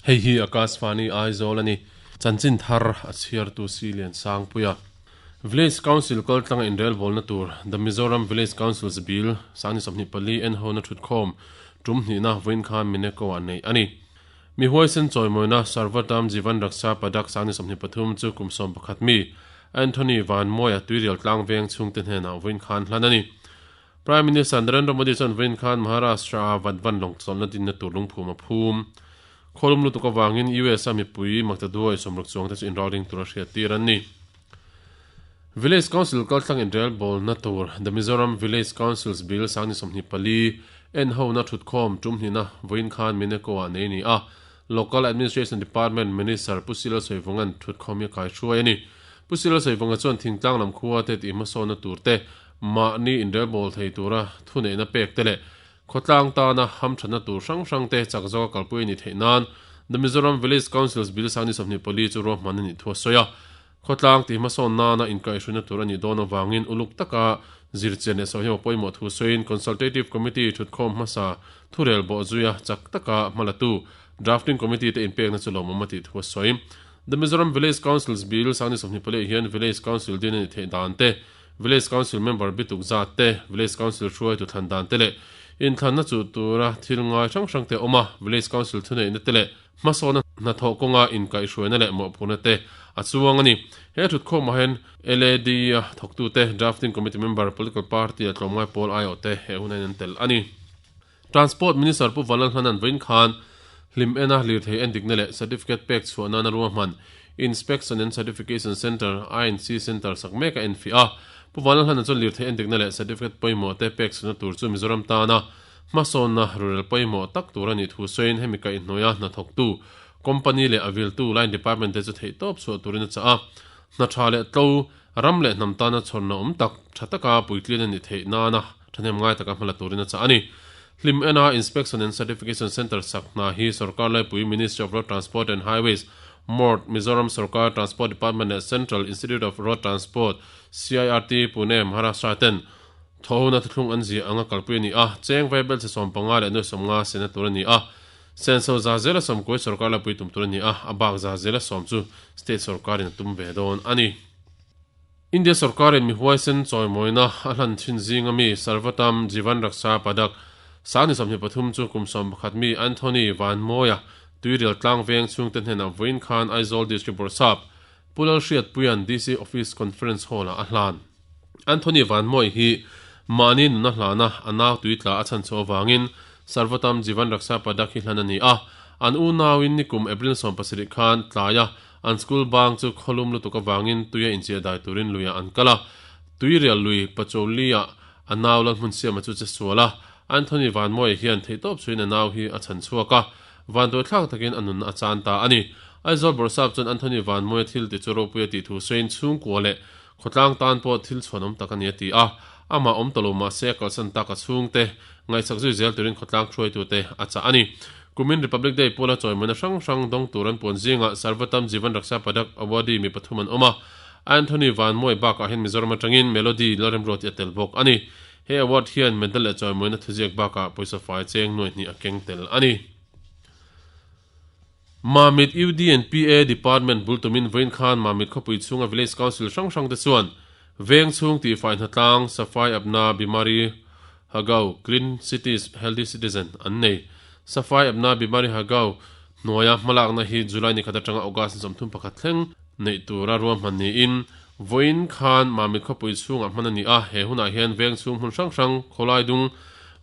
Hei hi Akashvani Aizawl a ni. Chanchin thar a chhiartu si Lian Sangpuia. Village Council kaltlanga inrelbawlna tur The Mizoram Village Councils Bill sangni 24 en hona thutkhawm tum hnihna vawiin khan Mineko ah neih a ni. Mi huaisen chawimawina Sarvatam Jivan Raksha Padak sangni 23 chu kum 11 mi Anthony Van Mawia tuirial tlang veng chhungte hnenah vawiin khan hlan a ni. Prime Minister Narendra Modi chuan vawiin khan Maharashtra-a Vadvan lawng chawlhna dinna tur lungphum a phum. Khawlum lutuk avangin US a mipui maktaduai 60 chuangte chu inralring tura hriattir an ni. Village Council kaltlang inrelbawlna tur The Mizoram Village Councils Bill sangni 24 en hona thutkhawm tum hnihna vawiin khan Mineko ah nei ni a. Local Administration Department Minister Pu Sila Soivunga'n thutkhawm hi a kaihruai a ni. Pu Sila Soivunga chuan thingtlang lam khua te tih hmasawnna tur te, mahni inrelbawl thei tura thuneihna pek te leh khawtlang tana hamthatna tur hrang hrang te chak zawka kalpui a nih theih nan The Mizoram Village Councils Bill sangni 24 chu ruahman a nih thu a sawi a. Khawtlang tih hmasawn nana inkaihhruina tur a nih dawn avangin uluk taka zirchian leh sawihiam a pawimawh thu sawiin Consultative Committee thutkhawm hmasa thurel bawh zuia chak taka hmalatu Drafting Committee te inpekna chu lawmawm a tih thu a sawi. The Mizoram Village Councils Bill sangni 24 hian Village Council din a nih theih dan te, Village Council member bituk zat te, Village Council hruaitu thlan dan te leh inthlanna chuh tura thil ngai hrang hrang te a awm a, Village Council thuneihna te leh hmasawnna hnathawh kawnga inkaihhruaina leh mawhphurhna te a chuang a ni. He thutkhawmah hian LAD a thawktute, Drafting Committee member, Political Party a tlawmngai pawl aiawhte he hun hian an tel a ni. Transport Minister Pu Vanlalhnanan vawiin khan hlim ena lirthei endikna leh certificate pek chhuah nana ruahman Inspection and Certification Centre, INC Centre, sak mek a enfiah a. Pu Vanlalhnanan chuan lirthei endikna leh certificate pawimawh te pek chhuahna tur chu Mizoram tana hmasawnna rurel pawimawh tak tur a nih thu sawiin hemi kaihhnuaia hnathawktu company leh a viltu line department te chu theihtawp chhuah turin a chah a. Hna tha leh tlo, ram leh hnam tana chhawnna awm tak, tha taka puitlin a nih theih nana thahnem ngai taka hmala turin a chah a ni. Hlim ena Inspection and Certification Centre sak hna hi Sorkar Laipui Ministry of Road Transport and Highways, MORT, Mizoram Sorkar Transport Department leh Central Institute of Road Transport, CIRT, Pune, Maharashtra ten Thawhona thuthlung an ziah anga kalpui a ni a, cheng vaibel chhe 15 leh nuai 50 sena tur a ni a, senso za zela sawmkuai sorkar la pui tum tur a ni a, a bak za zela sawm chu state sorkarin a tum ve dawn a ni. India sorkarin mi huaisen chawimawina a hlan thin zinga mi Sarvatam Jivan Raksha Padak sangni 23 chu kum 11 mi Anthony Vanmawia tuirial tlang veng chhungte hnenah vawiin khan Aizawl District Bawrhsap Pu Lalhriatpuia'n DC Office Conference Hall-ah a hlan. Anthony Vanmawi hi mahni nuna hlana a nau tuitla a chhan chhuah avangin Sarvatam Jivan Raksha Padak hi hlan a ni a. An unauin nikum April 17 khan tlaia an school bang chu khawlum lutuk avangin tuia inchiah dai turin luiah an kal a. Tuirial lui Pacholi-ah a nau Lalhmun Siama chu che sual a. Anthony Vanmawi hian theihtawp chhuin a nau hi a chhan chhuak a. Vanduaithlak takin a nunna a chan ta a ni. Aizawl Bawrhsap chuan Anthony Vanmawia thil ti chu ropui a tih thu sawiin chhungkua leh Khawtlang tan pawh thil chhuanawm tak a ni a ti a, amah awm ta lo mah se a kalsan tak a chhungte ngaihsak zui zel turin khawtlang hruaitute a chah a ni. Kumin Republic Day pawla chawimawina hrang hrang dawng tur an puan zingah Sarvatam Jivan Raksha Padak awardee mi pathum an awm a, Anthony Vanmawi bakah hian Mizoram atangin Melody Lalremruati a tel bawk a ni. He award hian medal leh chawimawina thuziak bakah pawisa fai cheng nuai hnih a keng tel a ni. Mamit UD and PA Department bul tumin vawiin khan Mamit khawpui chhunga Village Council hrang hrang te chuan veng chhung tihfai hnatlang Safai Apna Bimari Hagau Clean Cities Healthy Citizen an nei. Safai Apna Bimari Hagau hnuaia hmalakna hi July ni khat atanga August ni 31 thleng neih tura ruahman niin vawiin khan Mamit khawpui chhungah hman a ni a, he hunah hian veng chhung hmun hrang hrang khawlai dung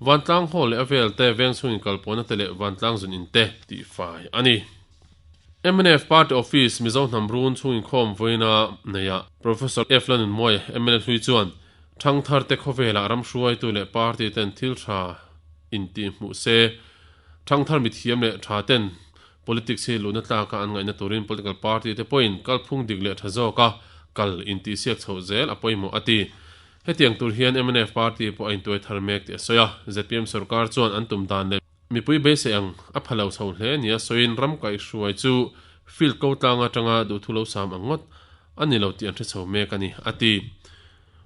Vantlang hall leh a vel te, veng chhung inkalpawhna te leh vantlang zun in te tihfai a ni. Mnf Party Office Mizo hnam run chhung inkhawm vawiina neihah Professor F. Lanunmawia, mla hlui chuan thangthar te khawvelah ram hruaitu leh party ten thil tha intih hmuh se, thangthar mithiam leh tha ten politics hi luhna tlaka an ngaihna turin political party te pawhin kalphung dik leh tha zawka kal intihsiak chhoh zel a pawimawh a ti. Hetiang tur hian mnf party pawh a intuai thar mek tih a sawi a, zpm sorkar chuan an tum dan leh mipui beisei ang a pha lo chho hle nia sawiin ram kaihhruai chu field ko tlang atanga duhthu lo sam ang ngawt a ni lo tih an hre chho mek a ni, a ti.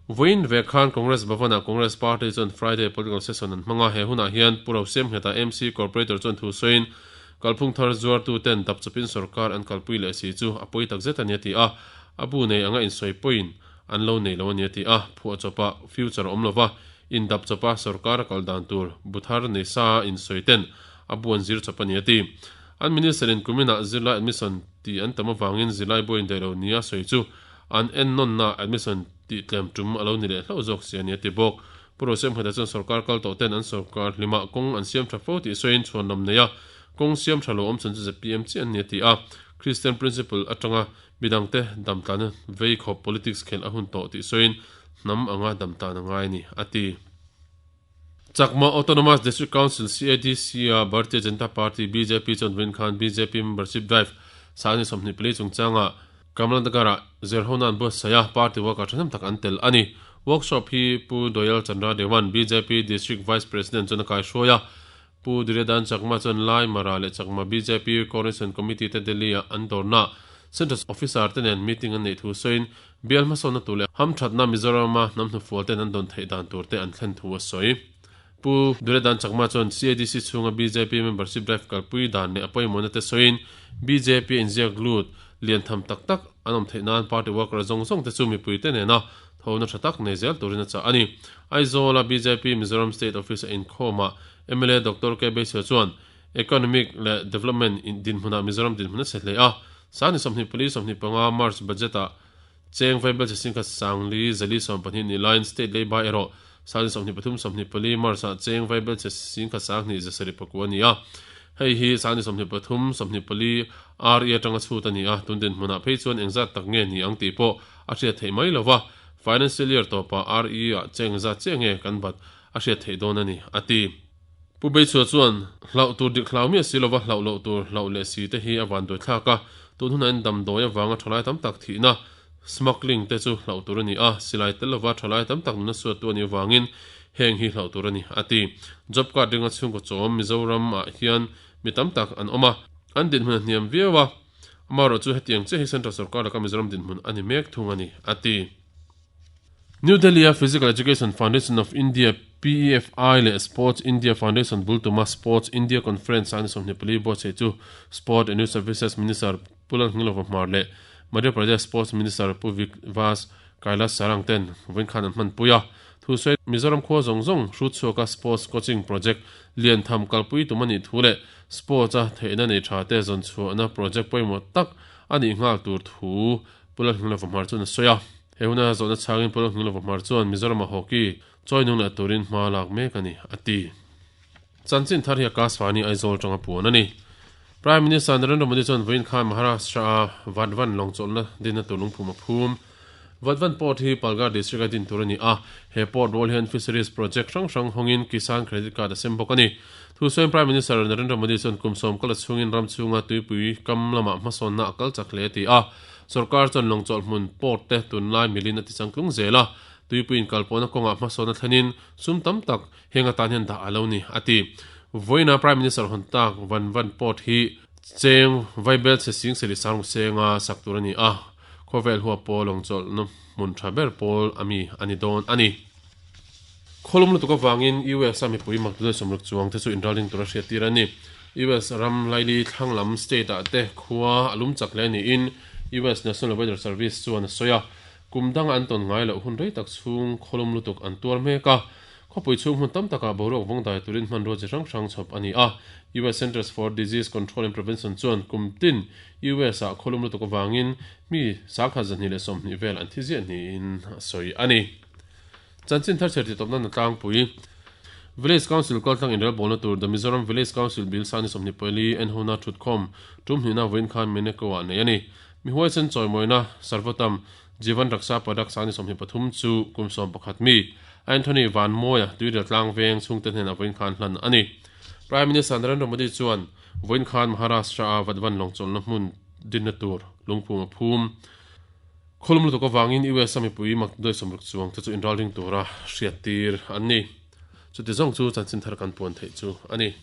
Vawiin ve khan Congress Bhavan-ah Congress Party chuan Friday political session an hmang a, he hunah hian Pu Rosiam Ngheta MC Corporator chuan thu sawiin. Kalphung thar zuartuten dapchawpin sorkar an kalpui leh si chu a pawi takzet a ni a ti a, a bu nei anga insawi pawhin an lo nei lo a ni a ti a, phuahchawpa future a awm lova, indapchawpa sorkar a kal dan tur bu thar nei sa insawi ten a bu an zir chawp a ni a ti. An minister in kuminah zirlai admission tih an tam avangin zirlai bu a indaih lo nia sawi chu an ennawnna admission tih tlem tum a lo ni leh hlauh zawk si a ni a ti bawk. Pu Rosiamkhata chuan sorkar kal tawh ten an sorkar hlimah kawng an siam tha fo tih sawiin chhuanlam nei a, kawng siam tha lo awm chhan chu zpm chiah an ni a ti a. Christian principle atanga midangte damtlana vei khawp politics khelh a hun tawh tih sawiin hnam anga damtlan a ngai a ni a ti. Chakma Autonomous District Council, CADC, a Bharatiya Janata Party, bjp, chuan vawiin khan bjp membership drive sangni 24 chungchanga Kamlanagar-ah zirhona an buatsaih a, party worker thahnem tak an tel a ni. Workshop hi Pu Doyal Chandra Dewan, bjp District Vice President chuan a kaihruai a. Pu Duryodhan Chakma chuan Lai, Mara leh Chakma bjp Coordination Committee te Delhi-ah an dawrnaah Central Officer te nen meeting an neih thu sawiin bial hmasawnna tur leh hamthatna Mizorama hnam hnufual ten an dawn theih dan tur te an thlen thu a sawi. Pu Duryodhan Chakma chuan CADC chhunga bjp membership drive kalpui dan leh a pawimawhna te sawiin bjp a inziak lut lian tham tak tak an awm theih nan party worker zawng zawng te chu mipui te nena thona tha tak nei zel turin a chah a ni. Aizawl-a bjp Mizoram State Office a inkhawmah mla Doctor K Beiso chuan Economic leh Development dinhmunah Mizoram dinhmun a chhe hle a, Sangni 24 25 March budget-ah cheng vaibelchhe singkhat sangli zali 12 ni laiin state leiba erawh Sangni 23 24 March-ah cheng vaibelchhe singkhat sanghnih zasarih pakua a ni a. Hei hi Sangni 23 24 RE atanga chhut a ni a, tun dinhmunah phei chuan engzat tak nge ni ang tih pawh a hriat theih mai lo va, Financial Year tawpah RE-ah cheng zat chiah nge kan bat a hriat theih dawn a ni, a ti. Pu Beichhua chuan, Hlauh tur dik hlau miah si lova hlauh loh tur hlauh leh si te hi a van duai thlak a, tun hunah in damdawi avanga thalai tam tak thihna, smuggling, te chu hlauh tur a ni a, silai tel lova thalai tam tak nuna suattu a nih avangin heng hi hlauh tur a ni, a ti. Job card ringa chhungkaw chawm Mizoram ah hian mi tam tak an awm a, an dinhmun a hniam viau a, amaherawhchu hetiang chiah hi Central Sorkar laka Mizoram dinhmun a ni mek thung a ni, a ti. New Delhi-a Physical Education Foundation of India, PEFI, leh Sports India Foundation bul tuma Sports India Conference a ni 24 buatsaih chu Sport and Youth Services Minister Pu Lalhnilova Hmar leh Madhya Pradesh Sports Minister Pu Vikvas Kailash Sarang ten vawiin khan an hmanpui a. Thusawi Mizoram khua zawng zawng hrut chhuaka Sports Coaching Project lian tham kalpui tum a nih thu leh Sports-a theihna nei tha te zawn chhuahna project pawimawh tak a nih nghal tur thu Pu Lalhnilova Hmar chuan a sawi a. He huna zawhna chhangin Pu Lalhnilova Hmar chuan Mizorama hockey chawi nung leh turin hma lak mek a ni, a ti. Chanchin thar hi Akashvani Aizawl atanga puan a ni. Prime Minister Narendra Modi chuan vawiin khan Maharashtra-a Vadvan lawng chawlhna dinna tur lungphum a phum. Vadvan Port hi Palghar District-a din tur a ni a, he port rual hian fisheries project hrang hrang hawngin Kisan Credit Card a sem bawk a ni. Thusawiin Prime Minister Narendra Modi chuan kum sawm kal a chhungin ram chhunga tuipui kam lamah hmasawnna a kal chak hle a ti a. Sorkar chuan lawng chawlh hmun port te tunlai milin a ti changtlung zel a, tuipui inkalpawhna kawngah hmasawnna thlenin sum tam tak heng atan hian dah a lo ni, a ti. Vawiina Prime Minister hawn tak Van Van Port hi cheng vaibel chhe sing seli sang senga sak tur a ni a, khawvel huap pawh lawng chawlhna hmun tha ber pawl a mi a ni dawn a ni. Khawlum lutuk avangin US a mipui makdudai sawmruk chuang te chu inralring tura hriattir a ni. US ram laili thlang lam state ah te khua a lum chak hle niin US National Weather Service chuan a sawi a. Kum danga an tawn ngai loh hun rei tak chhung khawlum lutuk an tuar mek a. Khawpui chhung hmun tam takah boruak vawngdai turin hmanrua chi hrang hrang chhawp a ni a. US Centers for Disease Control and Prevention chuan kum tin US ah khawlum lutuk avangin mi 2,220 vel an thi ziah niin a sawi a ni. Chanchin thar chher titawpna na tlangpui, Village Council kaltlang inrelbawlna tur The Mizoram Village Council Bill Sani 24 enhona thutkhawm tum hnihna vawiin khan Meneko ah nei a ni. Mi huaisen chawimawina Sarvotam Jeevan Raksha Padak Sani 23 chu kum 11 mi Anthony Vanmawia tuirial tlang veng chhungte hnenah vawiin khan hlan a ni. Prime Minister Narendra Modi chuan vawiin khan Maharashtra-a Vadvan lawngchawlhna hmun dinna tur lungphum a phum. Khawlum lutuk avangin US a mipui makdoi 60 chuang te chu inralring tura hriattir an ni. Chuti zawng chu chanchin thar kan puan theih chu a ni.